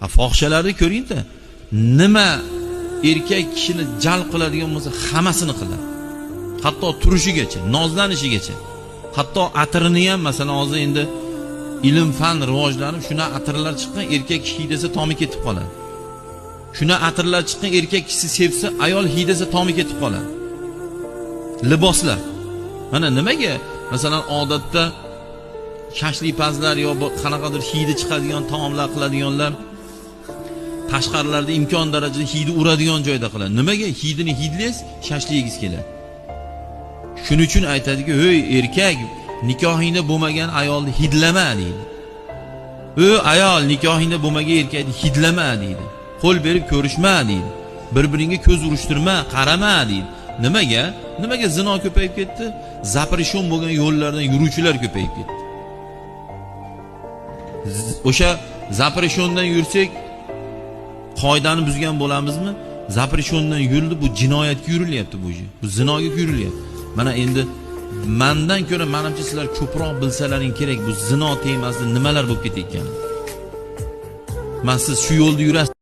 Ha, fohishalarni ko'ringda, nima erkak kishini jalb qiladigan bo'lsa hammasini qiladi. Hatto turishigacha, nozlanishigacha. Hatto atirini ham, masalan, hozir endi ilm fan rivojlanib, shuna atirlar chiqqan, erkak kishi hidlasa tomi ketib qoladi. Shuna atirlar chiqqan, erkak kishi sepsa, ayol hidlasa tomi ketib qoladi. Liboslar. Mana nimaga masalan odatda shashlikpazlar yo qanaqadir hidi chiqadigan taomlar qiladiganlar tashqarilarda imkon darajada hidi uradigan joyda qiladi. Nimaga? Hidini hidlaysiz, shashlik yegisi keladi. Shuning uchun aytadiki, "Ey erkak, nikohingda bo'lmagan ayolni hidlama" deydi. "Ey ayol, nikohingda bo'lmagan erkakni hidlama" deydi. Qo'l berib ko'rishma deydi. Bir-biringga ko'z urishtirma, qarama deydi. Nimaga? Nimaga zino ko'payib ketdi? Запрещён bo'lgan yo'llardan yuruvchilar ko'payib ketdi. O'sha запрещён dan yursak, qoidani buzgan bo'lamizmi? Запрещён dan yurildi, bu jinoyatga yurilyapti bu. Bu zinoga yurilyapti. Mana endi mandan ko'ra menimcha sizlar ko'proq bilsalaring kerak bu zino temasida nimalar bo'lib ketayotganini. Man siz shu yo'lda yurasiz.